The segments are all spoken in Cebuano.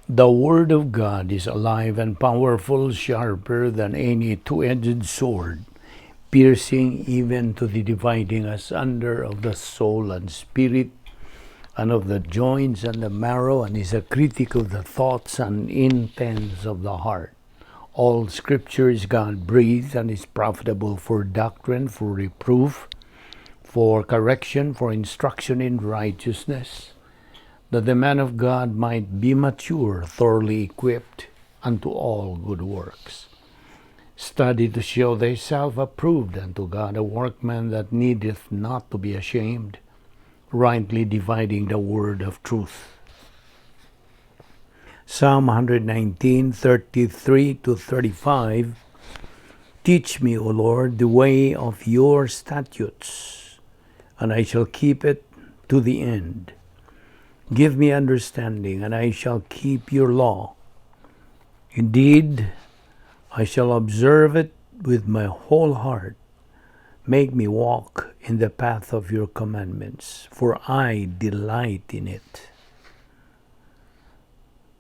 The Word of God is alive and powerful, sharper than any two-edged sword, piercing even to the dividing asunder of the soul and spirit, and of the joints and the marrow, and is a critic of the thoughts and intents of the heart. All Scripture is God breathed and is profitable for doctrine, for reproof, for correction, for instruction in righteousness, that the man of God might be mature, thoroughly equipped unto all good works. Study to show thyself approved unto God, a workman that needeth not to be ashamed, rightly dividing the word of truth. Psalm 119, 33 to 35. Teach me, O Lord, the way of your statutes, and I shall keep it to the end. Give me understanding, and I shall keep your law. Indeed, I shall observe it with my whole heart. Make me walk in the path of your commandments, for I delight in it.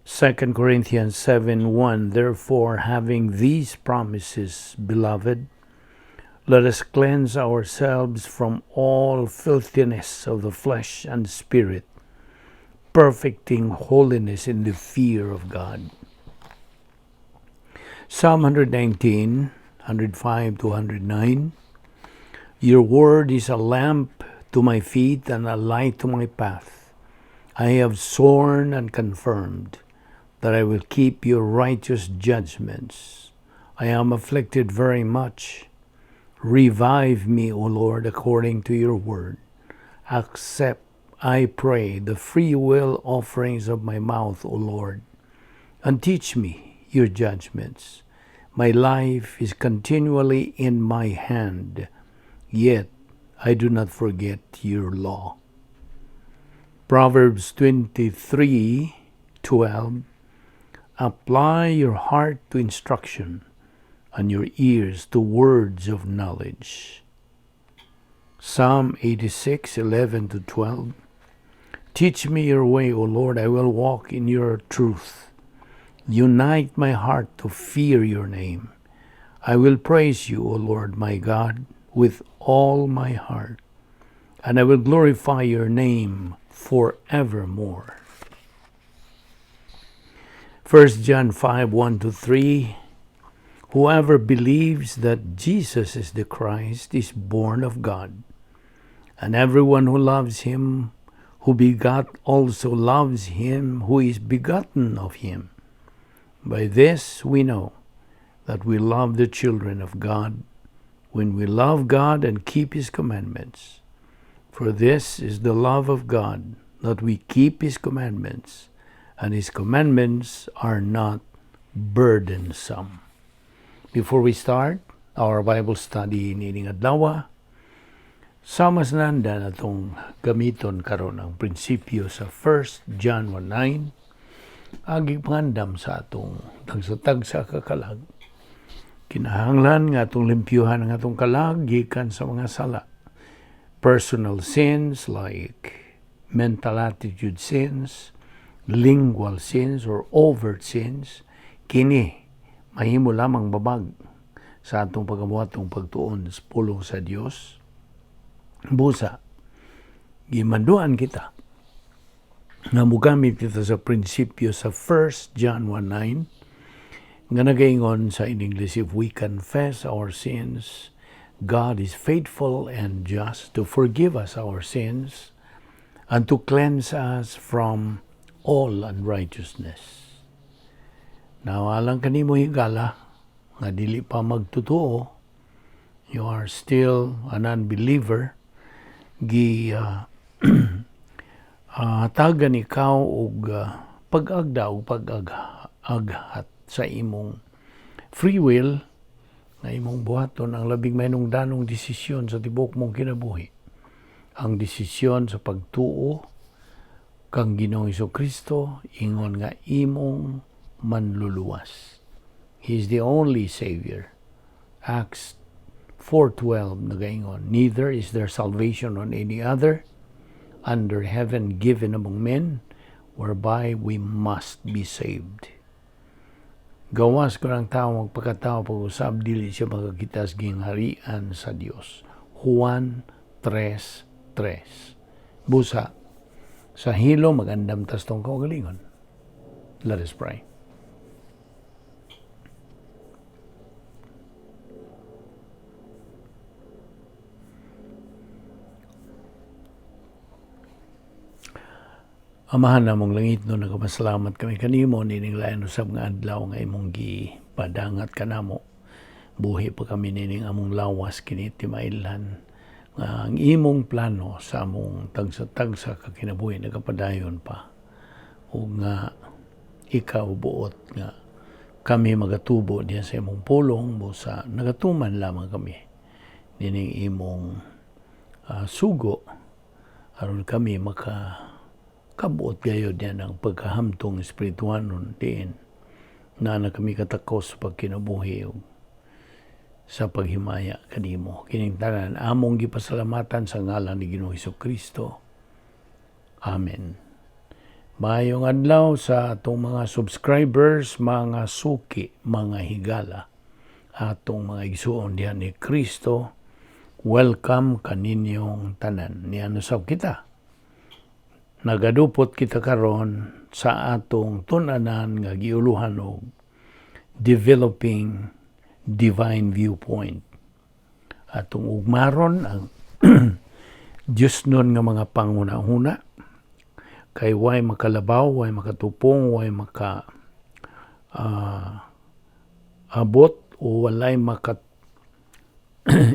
2 Corinthians 7:1. Therefore, having these promises, beloved, let us cleanse ourselves from all filthiness of the flesh and spirit, perfecting holiness in the fear of God. Psalm 119, 105 to 109. Your word is a lamp to my feet and a light to my path. I have sworn and confirmed that I will keep your righteous judgments. I am afflicted very much. Revive me, O Lord, according to your word. Accept, I pray, the free will offerings of my mouth, O Lord, and teach me your judgments. My life is continually in my hand, yet I do not forget your law. Proverbs 23:12. Apply your heart to instruction and your ears to words of knowledge. Psalm 86:11 to 12. Teach me your way, O Lord, I will walk in your truth. Unite my heart to fear your name. I will praise you, O Lord my God, with all my heart, and I will glorify your name forevermore. 1 John 5:1 to 3. Whoever believes that Jesus is the Christ is born of God, and everyone who loves him who begot also loves him who is begotten of him. By this we know that we love the children of God, when we love God and keep his commandments. For this is the love of God, that we keep his commandments, and his commandments are not burdensome. Before we start our Bible study niining adlaw, sa mas nanda atong gamiton karon ang prinsipyo sa 1 John 1:9 ang gipangandam sa atong tagsa-tagsa ka kalag. Kinahanglan nga atong limpyuhan ang atong kalag gikan sa mga sala. Personal sins like mental attitude sins, lingual sins or overt sins, kini mahimo lamang babag sa atong pagamuhatong pagtuon sa pulong sa Dios. Busa, gimanduan kita nga mugamit kita sa prinsipyo sa 1 John 1:9 nga nagaingon sa in English, "If we confess our sins, God is faithful and just to forgive us our sins and to cleanse us from all unrighteousness." Now, alang kanimo, higala, nga dili pa magtotoo, you are still an unbeliever, gi hatagan ikaw og pag-agda og pag-aghat sa imong free will nga imong buhaton ang labing mahinungdanong desisyon sa tibuok mong kinabuhi. Ang desisyon sa pagtuo kang Ginoong Kristo ingon nga imong manluluwas. He is the only Savior. Acts 4:12 nagaingon, "Neither is there salvation on any other under heaven given among men whereby we must be saved. Gawas kung ang tao magpakatao pag-usab, dili siya makakita sa gingharian sa Dios. Juan 3:3. Busa, sa hilom mag-andam ta sa atong kaugalingon. Let us pray. Amahan namong langit no, nagapasalamat kami kanimo nining lain usab nga adlaw nga imong gipadangat kanamo. Buhi pa kami nining among lawas kini timailhan nga ang imong plano sa among tagsa-tagsa ka kinabuhi nagapadayon pa, ug nga ikaw buot nga kami magatubo diha sa imong pulong, busa nagatuman lamang kami nining imong sugo aron kami maka kabuot gayod yan ang pagkahamtong espirituhanon diin na na kami katakos sa pagkinabuhi ug sa paghimaya kanimo. Kining tanan among gipasalamatan sa ngalan ni Ginoong Kristo. Amen. Maayong adlaw sa atong mga subscribers, mga suki, mga higala, atong mga igsuon diha ni Kristo. Welcome kaninyong tanan. Niano sab kita. Nagadupot kita karon sa atong tun-anan nga giuluhan og Developing Divine Viewpoint. Atong ugmaron ang Diyos nun nga mga panguna-una, kay way makalabaw, way makatupong, way maka abot o walay maka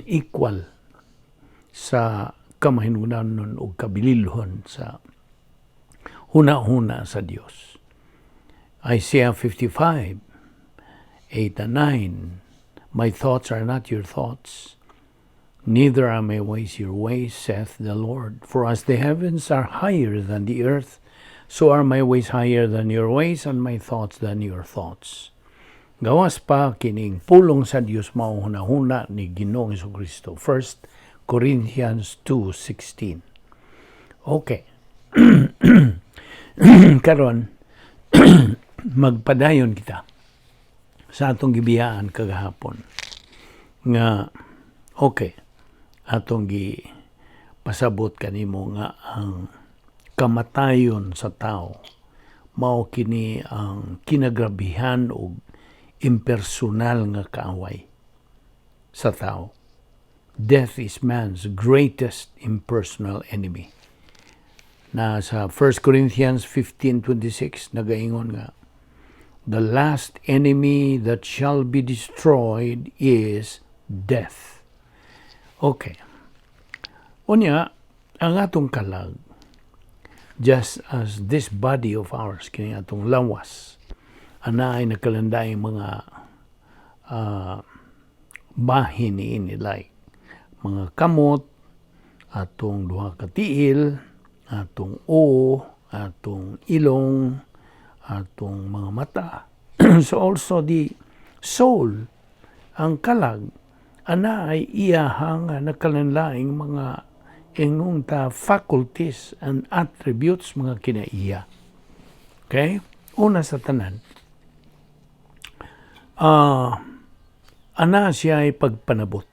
equal sa kamahinungdanon o kabililhon sa huna-huna sa Dios. Isaiah 55:8 and 9, "My thoughts are not your thoughts, neither are my ways your ways, saith the Lord. For as the heavens are higher than the earth, so are my ways higher than your ways, and my thoughts than your thoughts." Gawas pa kining pulong sa Dios mao huna-huna ni Ginoong Kristo. 1 Corinthians 2:16. Okay. Karon magpadayon kita sa atong gibiyaan kagahapon nga, okay, atong gi pasabot kanimo nga ang kamatayon sa tao mao kini ang kinagrabihan og impersonal nga kaaway sa tao. Death is man's greatest impersonal enemy. Na sa 1 Corinthians 15:26 nagaingon nga the last enemy that shall be destroyed is death. Okay. Unya, ang atong kalag, just as this body of ours, kini atong lawas, ana ay nakalandaing mga bahin niini, like mga kamot, atong duha ka tiil, atong o, atong ilong, atong mga mata. So also the soul, ang kalag, ana ay iyahang nakalanlaing mga ingong ta faculties and attributes, mga kinaiya. Okay? Una sa tanan, ana siya ay pagpanabot.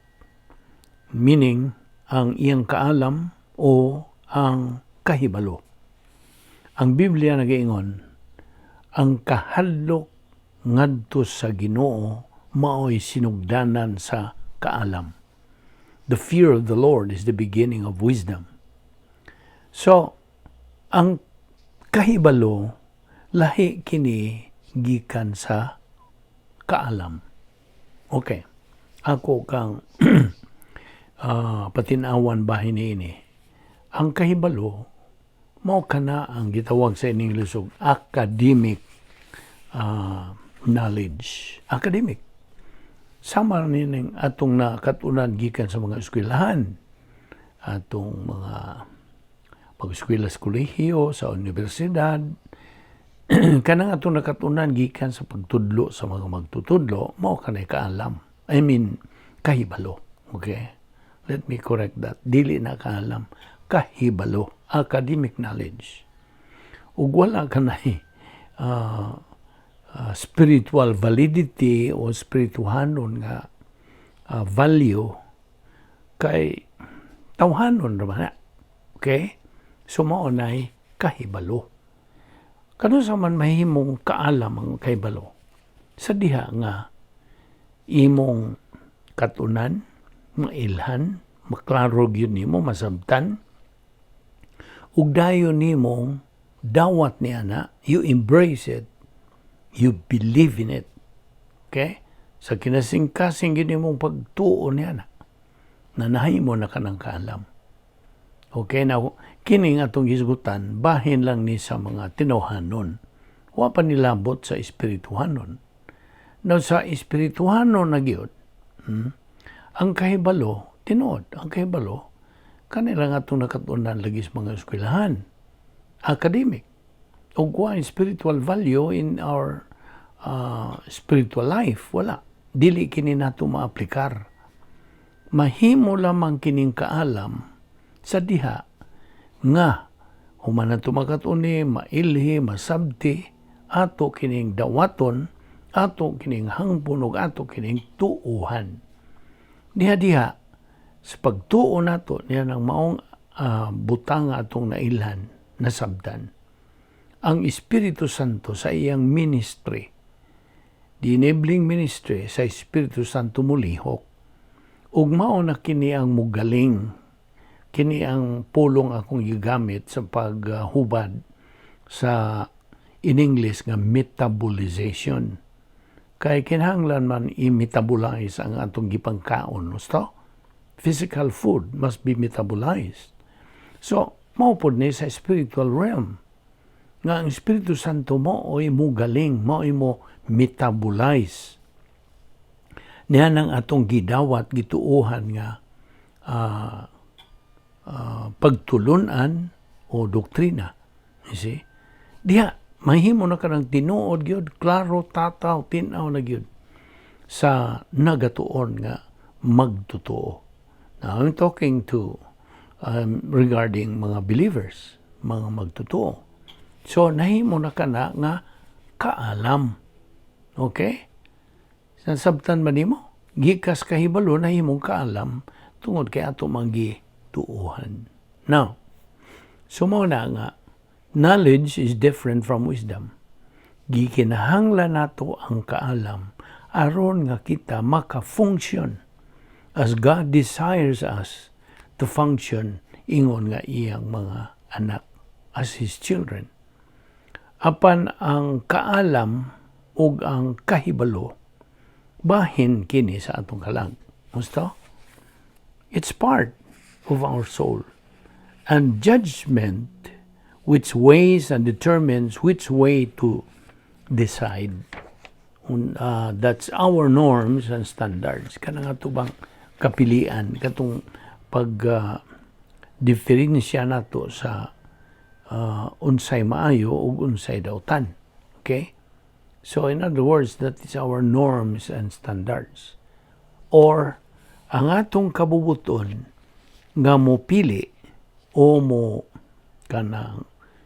Meaning, ang iyang kaalam o ang kahibalo. Ang Biblia nagaingon, ang kahadlok ngadto sa Ginoo maoy sinugdanan sa kaalam. The fear of the Lord is the beginning of wisdom. So, ang kahibalo lahi kini gikan sa kaalam. Okay. Ako kang patinawan bahin ini. Ang kahibalo mao kana ang gitawag sa English og academic knowledge. Academic. Sama nining atong nakatunan gikan sa mga eskwelahan, atong mga pag-eskwela sa kolehiyo, sa universidad, kanang atong nakatunan gikan sa pagtudlo sa mga magtutudlo, mao kanay kaalam. I mean, kahibalo. Okay? Let me correct that. Dili na kaalam. Kahibalo. Academic knowledge. Ug wala kanay spiritual validity o spirituhanon nga value kay tawhanon ra man na. Okay? So mao nay kahibalo. Kanus-a man mahimong kaalam ang kahibalo? Sa diha nga imong katunan, mailhan, maklaro gyud nimo, masabtan, ug dayon nimong dawat niya na, you embrace it, you believe in it. Okay? Sa kinasingkasing gyud nimong pagtuo niya na nahimo na ka ng kaalam. Okay, now, kining atong hisgutan, bahin lang ni sa mga tinawhanon. Wa pa nilabot sa espirituhanon. Now, sa espirituhanon na gyud, ang kahibalo, tinuod, ang kahibalo, kanila nga atong nakatunan lagi sa mga eskwelahan, academic, ug wa spiritual value in our spiritual life, wala. Dili kini nato maaplikar. Mahimo lamang kining kaalam sa diha nga human nato makat-on, mailhi, masabti, ato kining dawaton, ato kining hangpon ug ato kining tuuhan. Diha-diha sa pagtuo nato niya ng maong butang atong nailhan, nasabtan. Ang Espiritu Santo sa iyang ministry, the enabling ministry sa Espiritu Santo mulihok. Ug mao na kini ang mugaling, kini ang pulong akong gigamit sa paghubad sa in English nga metabolization. Kay kinahanglan man i-metabolize ang atong gipangkaon, gusto? Physical food must be metabolized. So, mao pod ni sa spiritual realm. Nga ang Espiritu Santo mo mo galing, mo mo metabolize. Niya nang atong gidawat, gituohan nga pagtulunan o doktrina. You see? Diha, mahimo na ka ng tinuod gyud, klaro, tataw, tin-aw na gyud sa nagatuon nga magtotoo. Now, I'm talking to regarding mga believers, mga magtotoo. So, nahimo na ka na nga kaalam. Okay? Nasabtan ba nimo? Gikas kahibalo, nahimong kaalam tungod kay ato tuuhan. Now, so mao na nga, knowledge is different from wisdom. Gikinahanglan nato ang kaalam aron nga kita maka-function as God desires us to function ingon nga iyang mga anak, as His children. Apan ang kaalam ug ang kahibalo, bahin kini sa atong kalag. Gusto? It's part of our soul. And judgment which weighs and determines which way to decide. That's our norms and standards. Kanang ato bang kapilian, katong pag diferensya nato sa unsay maayo ug unsay dautan. Okay? So in other words, that is our norms and standards. Or ang atong kabubuton nga mo pili o mo kanang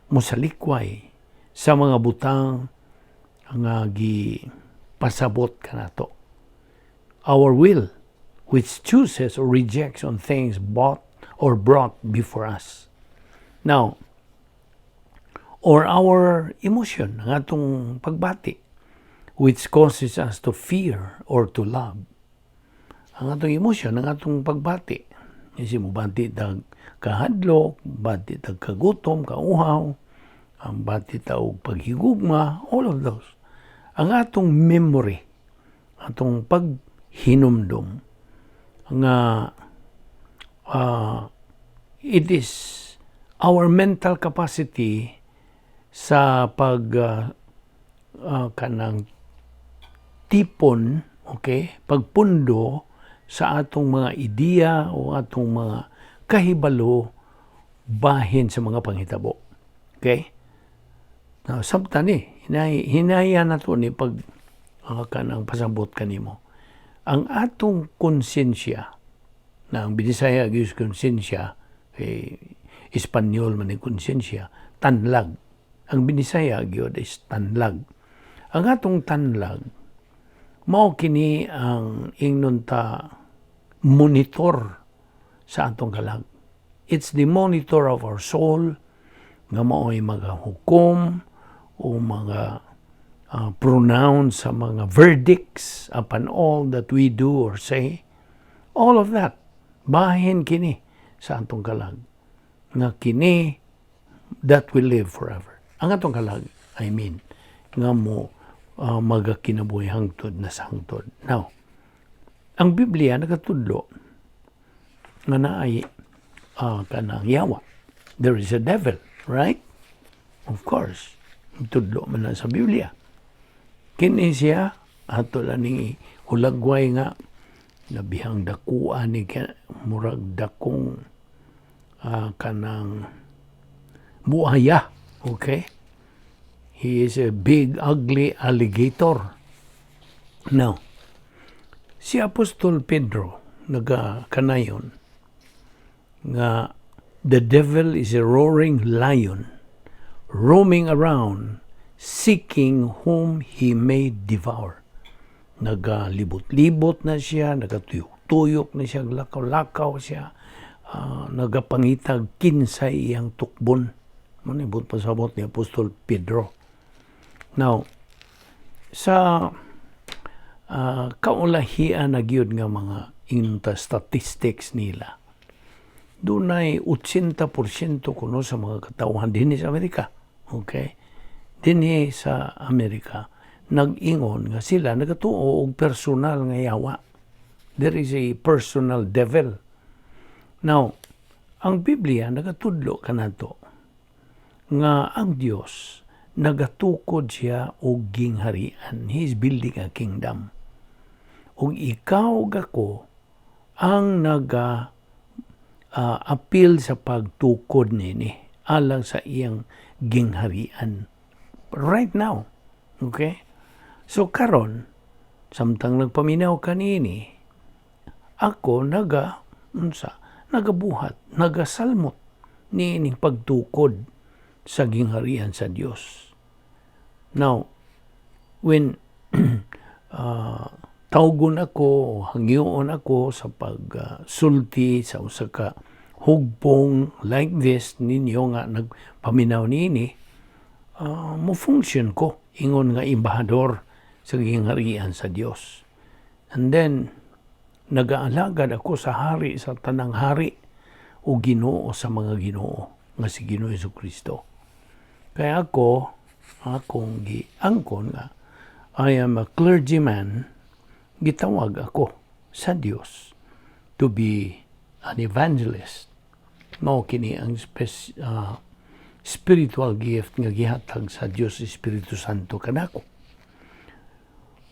mosalikway sa mga butang nga gi pasabot kanato. Our will, which chooses or rejects on things bought or brought before us. Now, or our emotion, ang atong pagbati, which causes us to fear or to love. Ang atong emotion, ang atong pagbati. Kasi mo bati tag kahadlok, bati tag kagutom, kauhaw, ang bati ta og paghigugma, all of those. Ang atong memory, atong paghinumdum, nga it is our mental capacity sa pag kanang tipon, okay, pagpundo sa atong mga ideya o atong mga kahibalo bahin sa mga panghitabo. Okay? Now, sabta ni, hinaya na to ni pag kanang pasabot kanimo. Ang atong konsensya, na ang Binisaya gyud konsensya, kay Espanyol man ni konsensya, tanlag. Ang Binisaya gyud is tanlag. Ang atong tanlag mao kini ang, ingnon ta, monitor sa atong kalag. It's the monitor of our soul nga mao'y magahukom o mga pronounce sa mga verdicts upon all that we do or say. All of that. Bahin kini sa atong kalag. Nga kini that will live forever. Ang atong kalag, I mean, nga mo magakinabuhi hangtod na sa hangtod. Now, ang Biblia nagatudlo nga naay kanang yawa. There is a devil, right? Of course. Tudlo man na sa Biblia. Kini siya, ato lang ning hulagway nga nabihang dakuan ni, murag dakong kanang buaya. Okay? He is a big, ugly alligator. Now, si Apostol Pedro nagakanayon nga the devil is a roaring lion roaming around seeking whom he may devour. Nagalibot-libot na siya, nagatuyok-tuyok na siya, lakaw-lakaw siya, nagapangitag kinsay iyang tukbon. Manibot pasabot ni Apostol Pedro. Now, sa kaulahian na gyud nga mga inta statistics nila, dunay 80% kuno sa mga katawhan dinhi sa Amerika. Okay? Dinhi sa Amerika, nag-ingon nga sila nagatuo og personal nga yawa. There is a personal devil. Now, ang Biblia nagatudlo kanato nga ang Dios nagatukod siya og gingharian. He is building a kingdom. Ug ikaw ug ako ang naga apil sa pagtukod nini alang sa iyang gingharian right now. Okay? So karon, samtang nagpaminaw kanini, ako naga unsa, nagabuhat, nagasalmot niining pagtukod sa gingharian sa Dios. Now, when tawgon ako, hangyoon ako sa pagsulti sa usa ka hugpong like this ninyo nga nagpaminaw niini, mo function ko ingon nga embahador sa gingharian sa Dios. And then nagaalagad ako sa hari sa tanang hari o Ginoo sa mga Ginoo nga si Ginoo Hesus Kristo. Kaya ako, akong giangkon nga I am a clergyman, gitawag ako sa Dios to be an evangelist. Mao kini ang spiritual gift nga gihatag sa Dios Espiritu Santo kanako.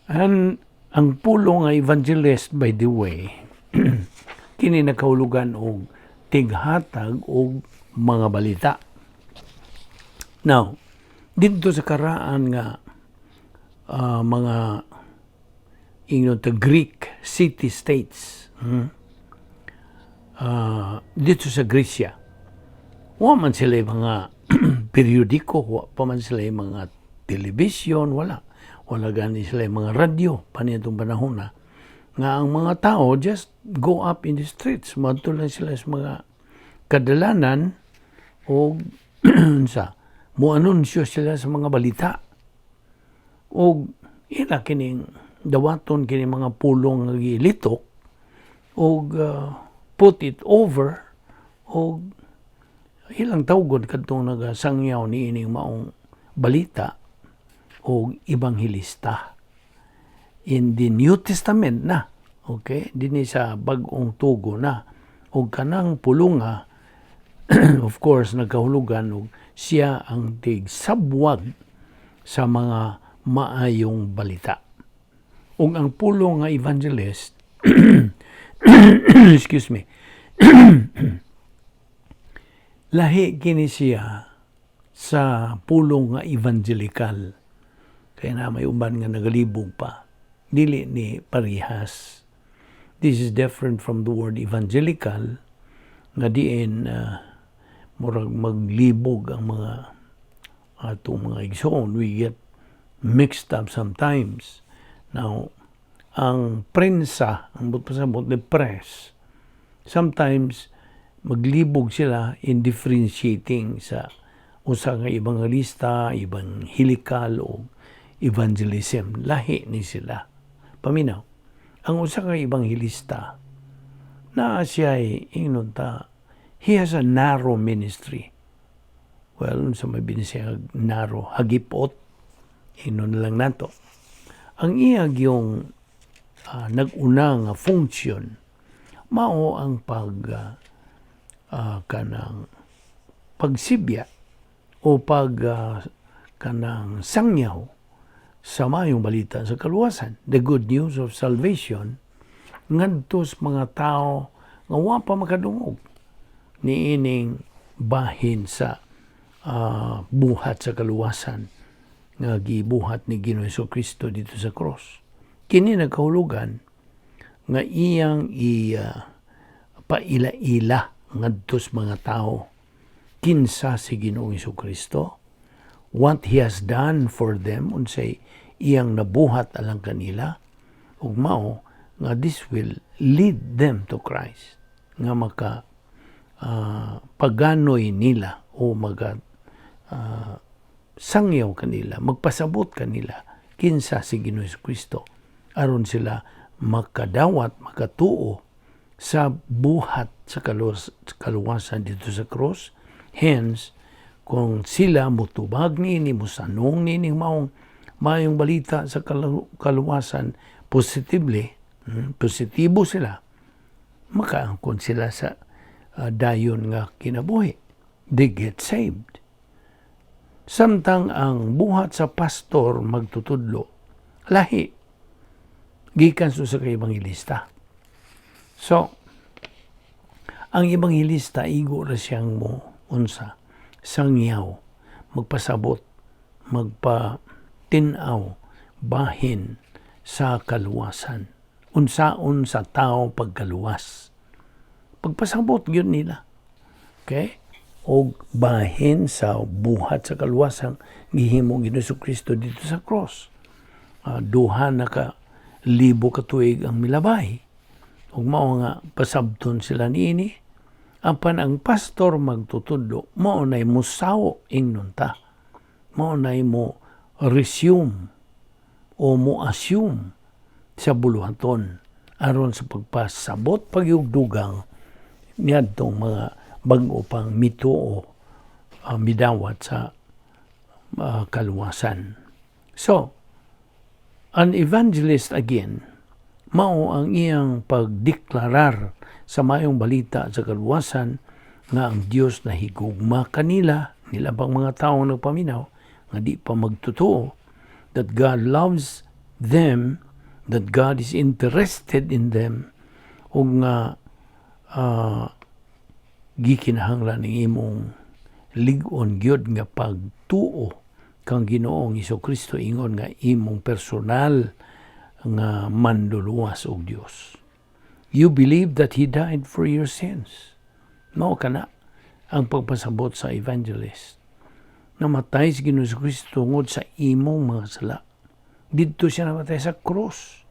And ang pulo nga evangelist, by the way, kini nakahulugan og tighatag og mga balita. Now, didto sa karaan nga mga, ingnon ta, Greek city states, dito sa Grecia, wa man sila mga periodiko, wa pa man sila mga television, wala. Wala gani sila mga radyo panitong panahon na nga ang mga tao just go up in the streets, madto lang sila sa mga kadalanan o sa mo anunsyo sila sa mga balita og ila kining dawaton kini mga pulong nga gilitok og put it over og ilang tawgon kadtong nagasangyaw ni ining maong balita og ebanghelista. In the New Testament na, okay, dinhi sa Bag-ong Tugo na, og kanang pulunga, of course, nagkahulugan og siya ang tigsabwag sa mga maayong balita. Ug ang pulong nga evangelist, excuse me, lahi kini siya sa pulong nga evangelical. Kaya na may uban nga nagalibog pa. Dili ni parehas. This is different from the word evangelical nga diin murag maglibog ang mga Atong mga igsoon, we get mixed up sometimes. Now, ang prensa, ang pasabot, the press, sometimes maglibog sila in differentiating sa usa nga ebanghelista, evangelical o evangelism. Lahi ni sila. Paminaw. Ang usa ka ebanghelista na siya ay ingnon ta, he has a narrow ministry. Well, sa may binisaya narrow, hagipot, ingnon lang nato. Ang iya yung nag-una nga function mao ang pag kanang pagsibya o pag kanang sangyaw sa mayong balita sa kaluwasan, the good news of salvation, ngadto sa mga tao nga wa pa makadungog niining bahin sa buhat sa kaluwasan nga gibuhat ni Ginoong Kristo didto sa cross. Kini nagkahulugan nga iyang i paila-ila ngadto sa mga tao kinsa si Ginoong Kristo, what He has done for them, unsay iyang nabuhat alang kanila, ug mao nga this will lead them to Christ nga maka paganoy nila o maga sangyaw kanila, magpasabot kanila kinsa si Ginoong Kristo aron sila makadawat, makatuo sa buhat sa kaluwasan didto sa cross. Hence, kung sila mutubag niini, musanong niini maong maayong balita sa kaluwasan positively, positibo sila, makaangkon sila sa dayon nga kinabuhi. They get saved. Samtang ang buhat sa pastor magtutudlo, lahi, gikan sa kay ebanghelista. So, ang ebanghelista igo ra siyang mo unsa sangyaw, magpasabot, magpa-tinaw bahin sa kaluwasan. Unsaon sa tao pagkaluwas. Pagpasabot gyud nila. Okay? Og bahin sa buhat sa kaluwasan gihimo Ginoong Kristo didto sa cross. 2 na ka libo ka tuig ang milabay. Ug mao nga pasabton sila niini. Apan ang pastor magtutudlo, mao nay musawo, ingnon ta. Mao nay mo resume o mo assume sa buluhaton aron sa pagpasabot pagyugdugang niadtong mga bag-o pang mituo, midawat sa kaluwasan. So, an evangelist again, mao ang iyang pagdeklarar sa maayong balita sa kaluwasan nga ang Dios na higugma kanila, nila bang mga tao nagpaminaw nga di pa magtotoo, that God loves them, that God is interested in them, ug nga gikinahanglan ng imong lig-on gyud nga pagtuo kang Ginoong Kristo ingon nga imong personal nga manluluwas og Dios. You believe that He died for your sins. Mao kana ang pagpasabot sa evangelist. Namatay si Ginoong Kristo tungod sa imong mga sala. Didto siya namatay sa cross.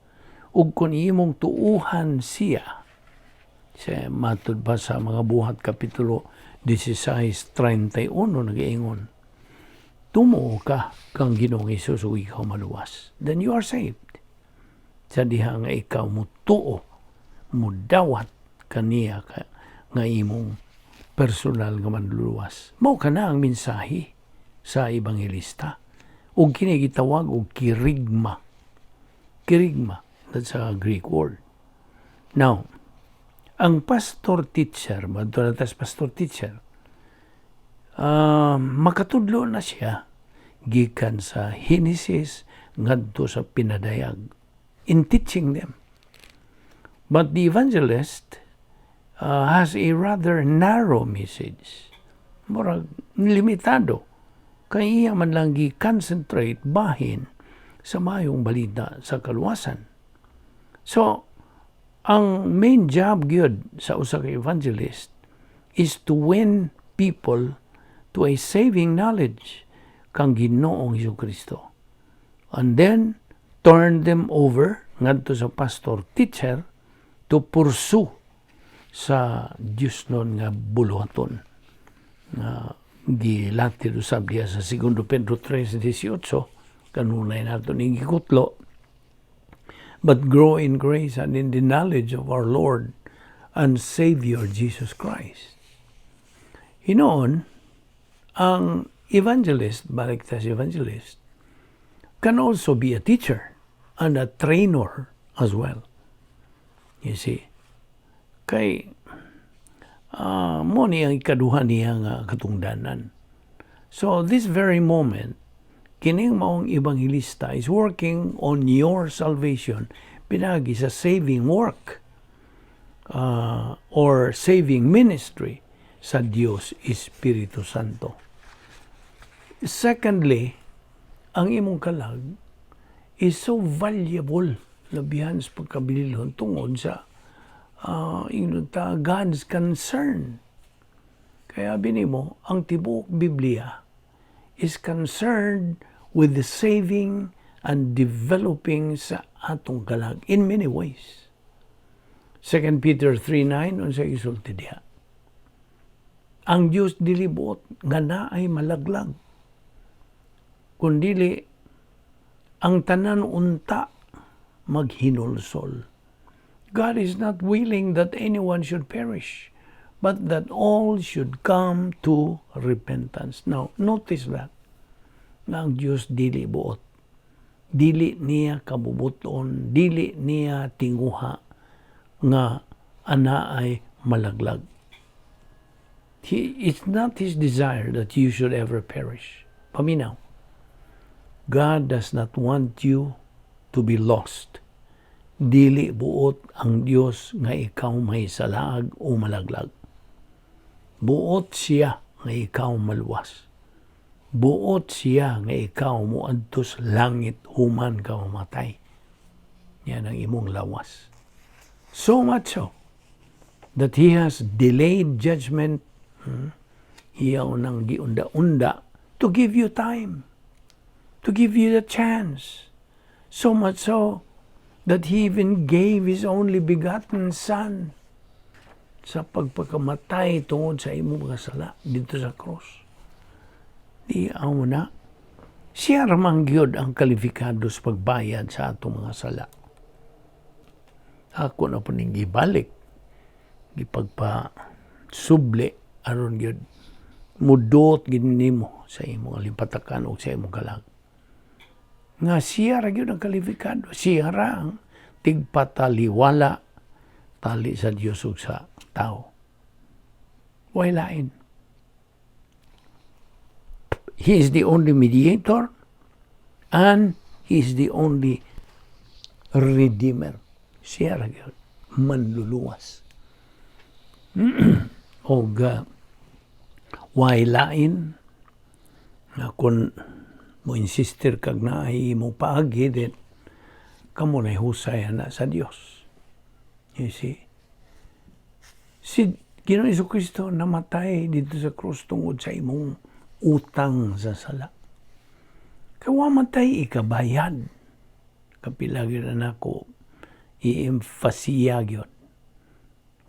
Ug kung imong tuuhan siya, sa matud pa sa Mga Buhat Kapitulo 16:31 nagaingon, tumuo ka kang Ginoong Hesus ug ikaw maluwas. Then you are saved. Sa diha nga ikaw mutuo, mudawat kaniya ka, nga imong personal nga manluluwas. Mao kana ang mensahe sa ebanghelista. Ug kini gitawag og kerygma. Kerygma, that's a Greek word. Now, ang pastor teacher, madto na tas pastor teacher, makatudlo na siya gikan sa Genesis ngadto sa Pinadayag in teaching them. But the evangelist has a rather narrow message. Murag limitado. Kay iya man lang gi-concentrate bahin sa mayong balita sa kaluwasan. So, ang main job gyud sa usa ka evangelist is to win people to a saving knowledge. kang Ginoong Kristo. And then turn them over ngadto sa pastor teacher to pursue sa Diyosnon nga buluhaton nga gilatid usab diha sa 2 Pedro 3:18, kanunay nato ning gikutlo, "But grow in grace and in the knowledge of our Lord and Savior Jesus Christ." Hinoon, ang evangelist, balik ta sa evangelist, can also be a teacher and a trainer as well. You see? Kay mo ni ang ikaduha niya nga katungdanan. So this very moment, kining maong ebanghelista is working on your salvation pinagi sa saving work or saving ministry sa Dios Espiritu Santo. Secondly, ang imong kalag is so valuable labihan sa pagkabililhon tungod sa ingnon ta God's concern. Kaya binimo, ang tibuok Biblia is concerned with the saving and developing sa atong kalag in many ways. 2 Peter 3:9, unsa gisulti diha? Ang Dios dili buot nga naay malaglag, kundili ang tanan unta maghinulsol. God is not willing that anyone should perish, but that all should come to repentance. Now, notice that nga ang Dios dili buot. Dili niya kabubuton, dili niya tinguha nga anaay malaglag. It's not His desire that you should ever perish. Paminaw. God does not want you to be lost. Dili buot ang Dios nga ikaw may salaag o malaglag. Buot siya nga ikaw maluwas. Buot siya nga ikaw moadto sa langit human ka mamatay. Yan ang imong lawas. So much so that He has delayed judgment, iya nang giunda-unda to give you time, to give you the chance. So much so that He even gave His only begotten Son sa pagpakamatay tungod sa imong mga sala dito sa cross. Di amo na, siya ramang gyud ang kalifikado sa pagbayad sa atong mga sala. Ako na po ning gibalik, gipagpa subli aron gyud mudot gid nimo sa imong alimpatakan o sa imong kalag. Nga siya ra gyud ang kalifikado, siya ra ang tigpataliwala tali sa Dios ug sa tao. Way lain. He is the only mediator and He is the only redeemer. Siya ra gyud manluluwas. Og way lain nga kung mo insistir kag naay imong paagi, then kamo na husay na sa Dios. You see? Si Ginoong Kristo namatay dito sa krus tungod sa imong utang sa sala. Kay wa man tay ikabayad. Kapila gyud na nako i-emphasiya gyud.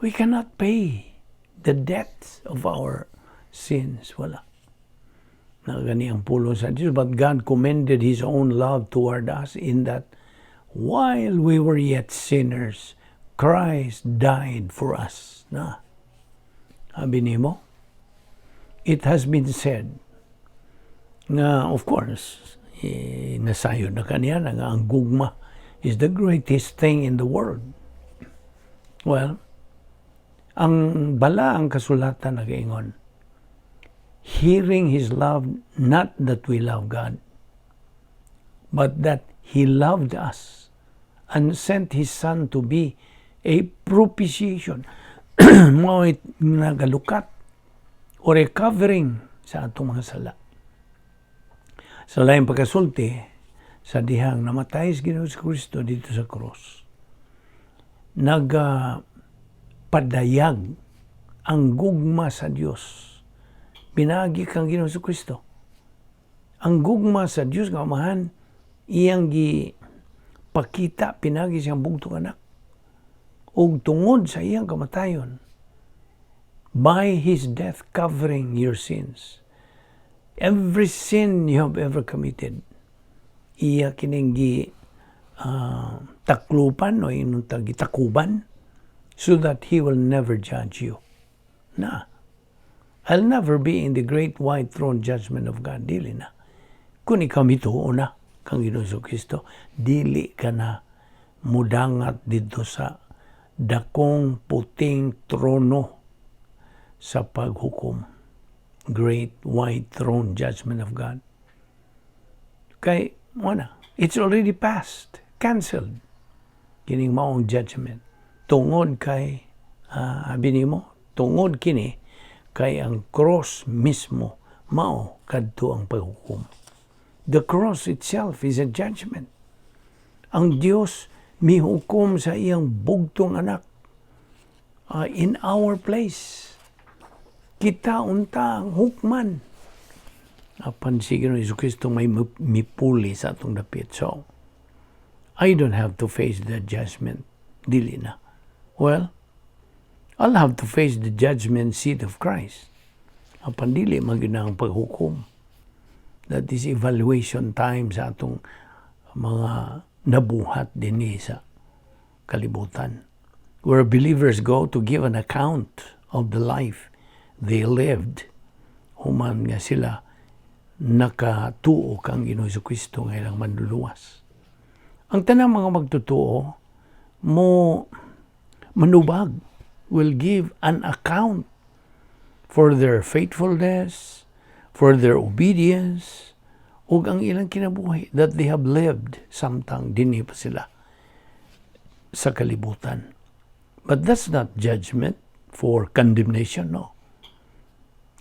We cannot pay the debt of our sins. Wala. Na gani ang pulong sa Diyos. "But God commended His own love toward us in that while we were yet sinners, Christ died for us." Na. Sabi nimo, it has been said nga, of course, eh, nasayod na kaniya na nga ang gugma is the greatest thing in the world. Well, ang bala ang kasulatan nagaingon, "Hearing His love, not that we love God, but that He loved us and sent His Son to be a propitiation," mao nagalukat or a covering sa atong mga sala. Sa laing pagkasulti, sa dihang namatay si Ginoong Kristo dito sa cross, nagpadayag ang gugma sa Dios. Pinagi kang Ginoong Kristo. Ang gugma sa Dios nga Amahan, iyang gi pakita pinagi siyang bugtong anak. Ug tungod sa iyang kamatayon, by His death covering your sins, every sin you have ever committed, iya kining gi taklupan o ingon gitakuban so that He will never judge you. Na. I'll never be in the great white throne judgment of God. Dili na. Kung ikaw mituo na kang Ginoong Kristo, dili ka na mudangat didto sa dakong puting trono sa paghukom. Great white throne judgment of God. Kay, wala. It's already passed. Cancelled. Kining maong judgment. Tungod kay, abi nimo, tungod kini, kay ang cross mismo mao kadto ang paghukom. The cross itself is a judgment. Ang Dios mihukom sa iyang bugtong anak in our place. Kita unta ang hukman. Apan si Ginoong Kristo may mipuli sa atong dapit. So, I don't have to face the judgment. Dili na. Well, I'll have to face the judgment seat of Christ. Apan dili man gyud na ang paghukom. That is evaluation time sa atong mga nabuhat dinhi sa kalibutan, where believers go to give an account of the life they lived human nga sila nakatuo kang Ginoong Kristo nga ilang manluluwas. Ang tanang mga magtutuo mo manubag, will give an account for their faithfulness, for their obedience, ug ang ilang kinabuhi that they have lived samtang dinhi pa sila sa kalibutan. But that's not judgment for condemnation, no.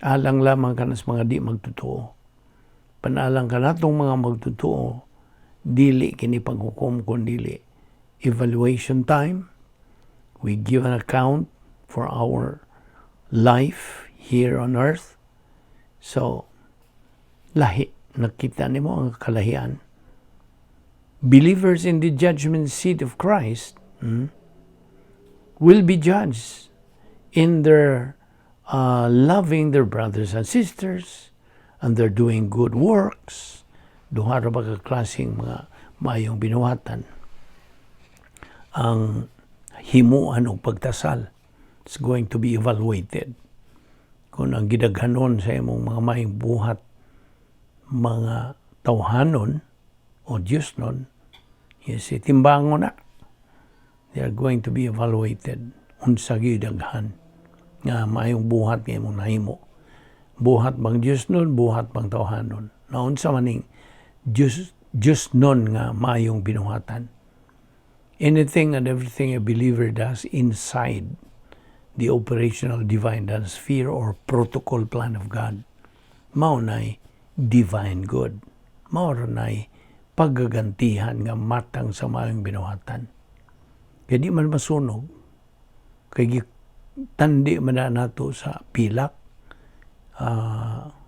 Alang lamang kana sa mga di magtotoo. Panalang kanatong mga magtotoo, dili kini paghukom kun dili evaluation time. We give an account for our life here on earth. So, lahi, nakita nimo ang kalahian. Believers in the judgment seat of Christ will be judged in their loving their brothers and sisters and they're doing good works. Duha ra ba ka klaseng mga maayong binuhatan. Ang himuan og pagtasal is going to be evaluated. Kung ang gidaghanon sa imong mga maayong buhat, mga tawhanon o Diyos nun, yes, timbangon na. They are going to be evaluated. Unsa gidaghan nga maayong buhat nga imong nahimo. Buhat bang Diyos nun, buhat bang tawhanon? Naunsa maning Diyos nun nga maayong binuhatan? Anything and everything a believer does inside the operational divine sphere or protocol plan of God, mao nay divine good. Mao ra nay paggagantihan nga matang sa maayong binuhatan. Kay di man masunog, kay tandi man na nato sa pilak,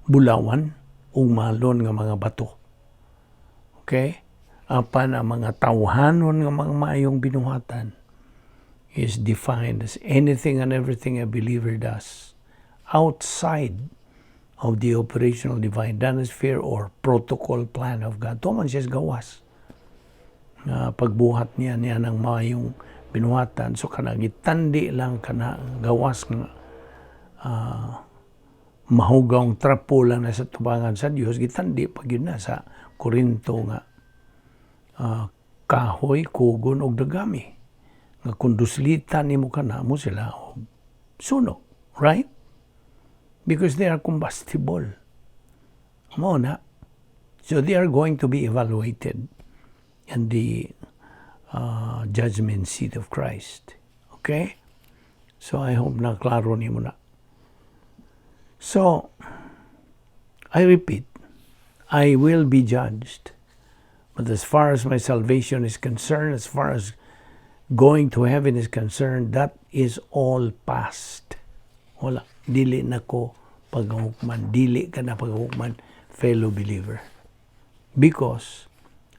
bulawan, ug mahalon nga mga bato. Okay? Apan ang mga tawhanon nga mga maayong binuhatan is defined as anything and everything a believer does outside of the operational divine sphere or protocol plan of God. Tuman siya sa gawas. Nga pagbuhat niya niya ng maayong binuhatan. So kana gitandi lang kana gawas nga mahugawng trapo lang na sa tubangan sa Dios, gitandi pag yun na sa Korinto nga kahoy, kugon og dagami. Nga kung duslitan nimo kana mo sila og sunog, right? Because they are combustible. Mao na. So they are going to be evaluated in the judgment seat of Christ. Okay? So I hope na klaro nimo na. So, I repeat, I will be judged. But as far as my salvation is concerned, as far as going to heaven is concerned, that is all past. Wala. Dili na ko paghukman. Dili ka na paghukman, fellow believer. Because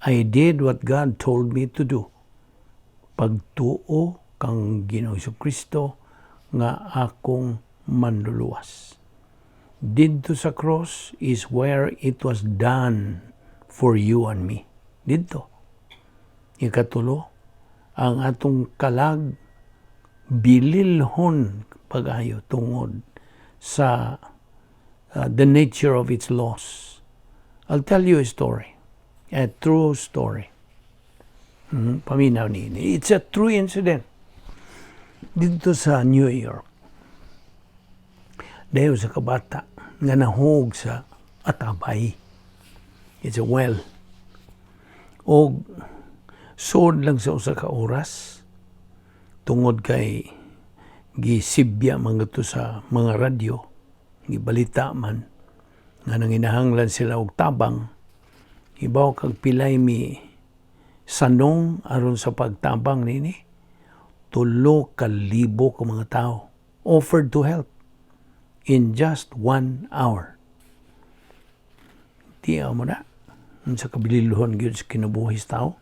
I did what God told me to do. Pagtuo kang Ginoong Kristo nga akong manluluwas. Didto sa cross is where it was done for you and me. Didto. Ikatulo, ang atong kalag bililhon pag-ayo tungod sa the nature of its loss. I'll tell you a story, a true story. Paminaw ni. It's a true incident. Didto sa New York, dayon usa ka bata nga nahug sa atabay. It's a well. Og sud lang sa usa ka oras tungod kay gisibya man to sa mga radyo, gibalita man nga nanginahanglan sila og tabang. Ibaw kag pilay mi sanong aron sa pagtabang nini? 3,000 ka mga tao offered to help in just one hour. Tiyaw mo na sa kabililhon gyud sa kinabuhi sa tao.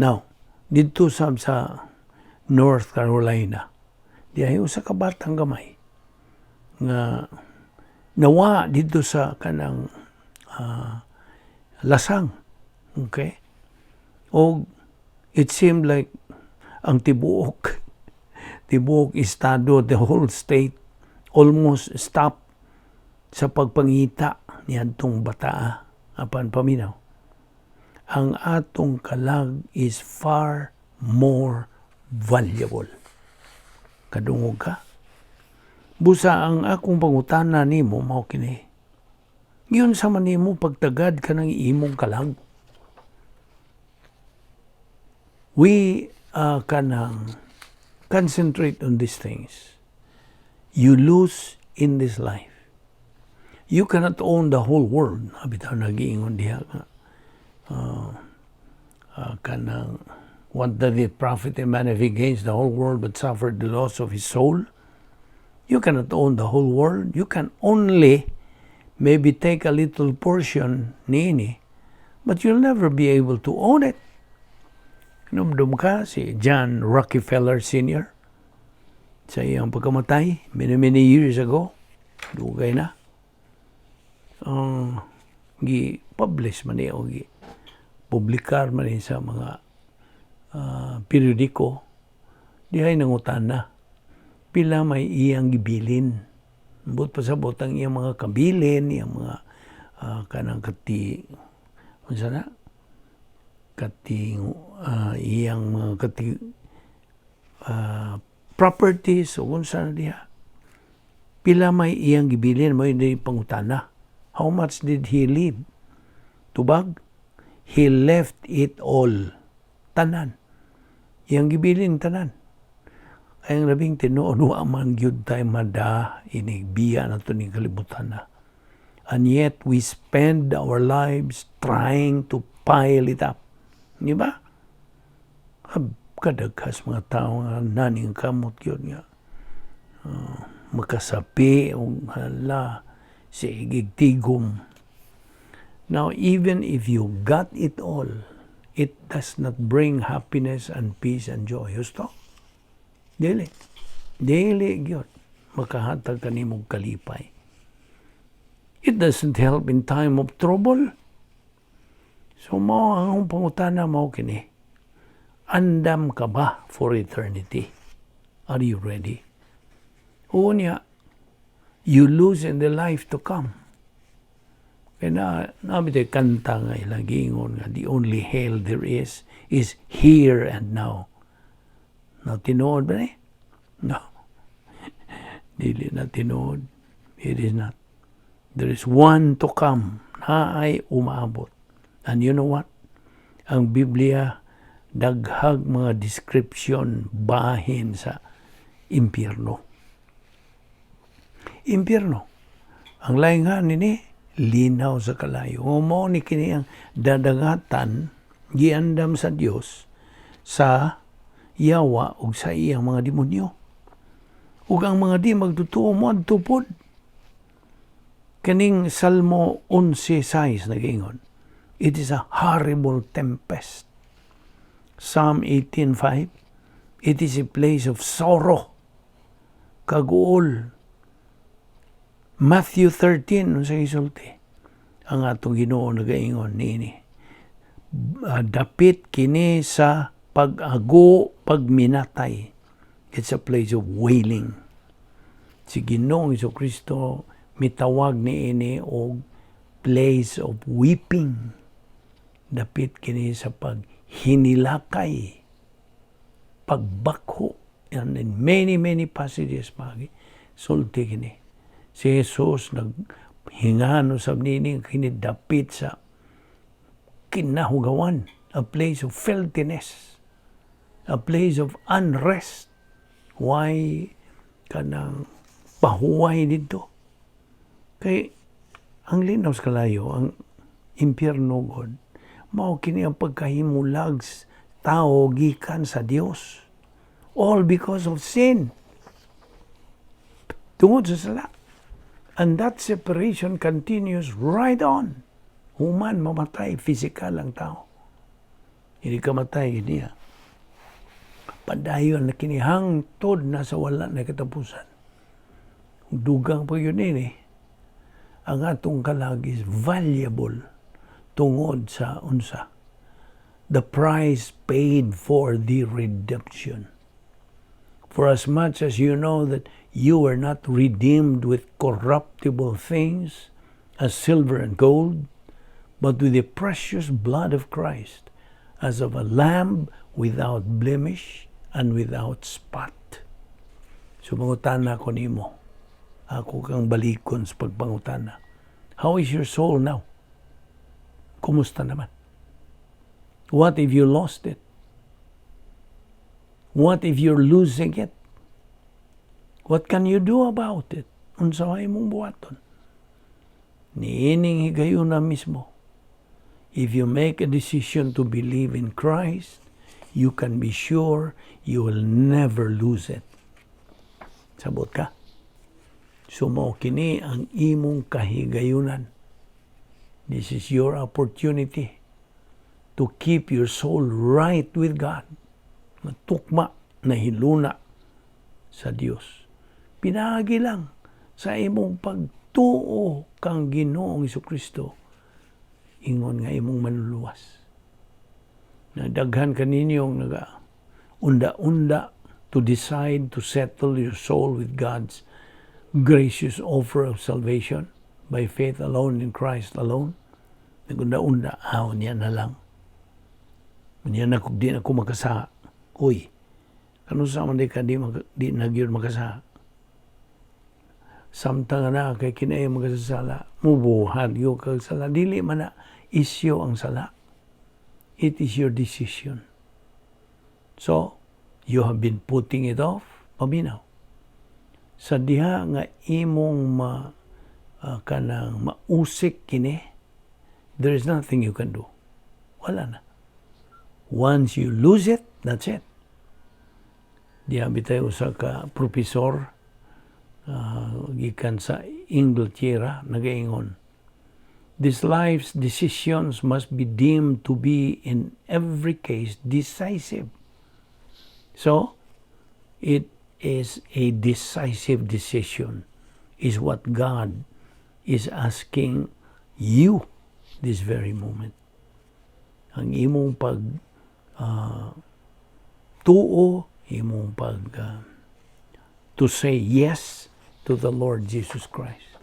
Now, didto sa North Carolina, diay usa ka batang gamay nga nawa didto sa kanang lasang. Okay? Og it seemed like ang tibuok estado, the whole state almost stop sa pagpangita niadtong bataa. Apan paminaw, ang atong kalag is far more valuable. Kadungog ka? Busa ang akong pangutana nimo mao kini. Giunsa man nimo pagtagad ka ng imong kalag? We kanang concentrate on these things. You lose in this life. You cannot own the whole world. Bitaw nagiingon diha nga kanang what does it profit a man if he gains the whole world but suffered the loss of his soul? You cannot own the whole world. You can only maybe take a little portion niini, but you'll never be able to own it. Numdum ka si John Rockefeller Sr. sa iyang pagkamatay many, many years ago, dugay na. Gi-publish man niya o gi publikar man niya sa mga periodiko, dihay nangutana pila may iyang gibilin. Ambot pasabot ang iyang mga kabilin, iyang mga kanang kati unsa na kati iyang mga kati properties o unsa na diha, pila may iyang gibilin. Mo hindi pangutana, how much did he leave? Tubag, he left it all, tanan iyang gibilin, tanan. Kaya ang labing tinuod, wa man gyud tay mada inig biya na to ning kalibutan na. And yet we spend our lives trying to pile it up. Di ba? Kadaghas mga tao nga naning kamot gyud nga makasapi og hala sige tigom. Now, even if you got it all, it does not bring happiness and peace and joy. Husto? Dili. Dili gyud makahatag kanimong kalipay. It doesn't help in time of trouble. So mao ang akong pangutana mao kini. Andam ka ba for eternity? Are you ready? Unya, you lose in the life to come. Kaya na, naa bitay kanta nga ilang giingon nga the only hell there is here and now. Na tinuod ba ni? No. Dili na tinuod. It is not. There is one to come na ay umaabot. And you know what? Ang Biblia daghag mga description bahin sa impyerno. Impyerno. Ang lain nga nini, linaw sa kalayo. Mao ni kini ang dadagatan giandam sa Dios sa yawa ug sa iyang mga demonyo. Ug ang mga di magtutuo mo pod. Kaning Salmo 11:6 nagaingon, It is a horrible tempest. Psalm 18:5, it is a place of sorrow. Kaguol. Matthew 13, unsa gisulti? Ang atong Ginoo nagaingon niini. Dapit kini sa pag-ago, pagminatay. It's a place of wailing. Si Ginoong Kristo mitawag niini og place of weeping. Dapit kini sa paghinilakay, pagbakho, and in many, many passages magi sulti kini. Si Jesus naghingano sa niini kini dapit sa kinahugawan, a place of filthiness, a place of unrest. Why kanang pahuway dito? Kay ang linaw sa kalayo, ang impyerno god, mao kini ang pagkahimulag tao gikan sa Dios. All because of sin. Tungod sa sala. And that separation continues right on. Human mamatay, physical ang tao. Hindi ka matay niya. Padayon na kini hangtod na sa wala na katapusan. Dugang pa yun ini, ang atong kalag is valuable tungod sa unsa? The price paid for the redemption. For as much as you know that you were not redeemed with corruptible things as silver and gold, but with the precious blood of Christ, as of a lamb without blemish and without spot. So mangutana ko nimo. Ako kang balikon sa pagpangutana. How is your soul now? Kumusta naman? What if you lost it? What if you're losing it? What can you do about it? Unsa may imong buhaton? Niining higayuna mismo. If you make a decision to believe in Christ, you can be sure you will never lose it. Sabot ka? So mao kini ang imong kahigayunan. This is your opportunity to keep your soul right with God. Matukma na hiluna sa Dios. Pinaagi lang sa imong pagtuo kang Ginoong Kristo ingon nga imong manluluwas. Na daghan kaninyong naga unda-unda to decide to settle your soul with God's gracious offer of salvation by faith alone in Christ alone. Nagunda-unda, aw niya na lang. Niya na kung di na ko makasala. Uy, kano sa man di ka di na gyud makasala? Samtang na kay kinay makasasala, mubuhat yo kag sala. Dili man na isyo ang sala. It is your decision. So, you have been putting it off, paminaw. Sa diha nga imong ma kanang mausik kini, there is nothing you can do. Wala na. Once you lose it, that's it. Diha bitay usa ka profesor gikan sa Inglaterra nagaingon, "This life's decisions must be deemed to be in every case decisive." So, it is a decisive decision is what God is asking you this very moment. Ang imong pag tuo, imong pag to say yes to the Lord Jesus Christ.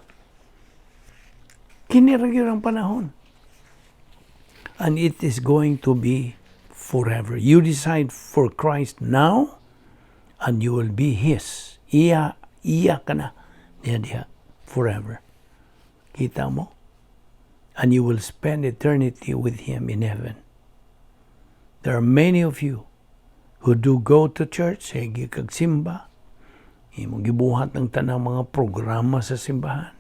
Kini ra gyud ang panahon. And it is going to be forever. You decide for Christ now, and you will be His. Iya, iya ka na. Diha, diha, forever. Kita mo? And you will spend eternity with Him in heaven. There are many of you who do go to church, sige kag simba, imong gibuhat ng tanang mga programa sa simbahan.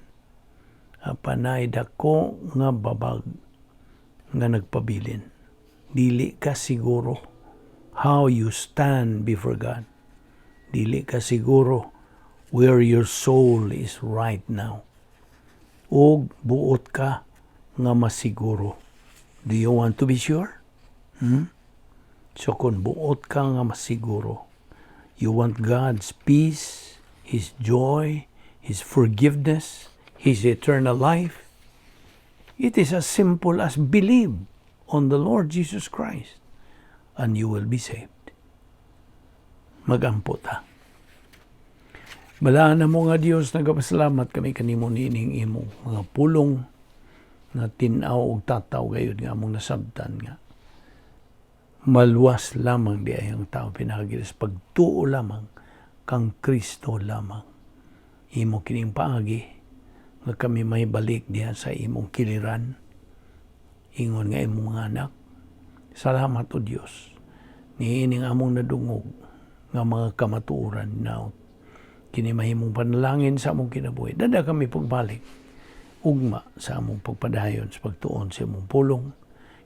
Apan naay dako nga babag nga nagpabilin. Dili ka siguro how you stand before God. Dili ka siguro where your soul is right now. Og buot ka nga masiguro. Do you want to be sure? Hmm? So kung buot ka nga masiguro, you want God's peace, His joy, His forgiveness, His eternal life, it is as simple as believe on the Lord Jesus Christ and you will be saved. Magampo ta. Balaan namo nga Dios, nagapasalamat kami kanimo niining imong mga pulong nga tin-aw ug tataw gayud nga among nasabtan nga maluwas lamang diay ang tao pinaagi sa pagtuo lamang kang Kristo lamang. Imo kining paagi nga kami may balik diha sa imong kiliran ingon nga imong mga anak. Salamat, O Dios, niining among nadungog nga mga kamatuoran na kini mahimong panalangin sa among kinabuhi. Dada kami pagbalik ugma sa among pagpadayon sa pagtuon sa imong pulong.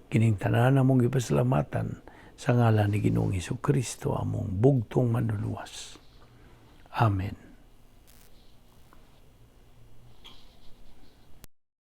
Kining tanan among gipasalamatan sa ngalan ni Ginoong Hesus Kristo, among bugtong Manluluwas. Amen.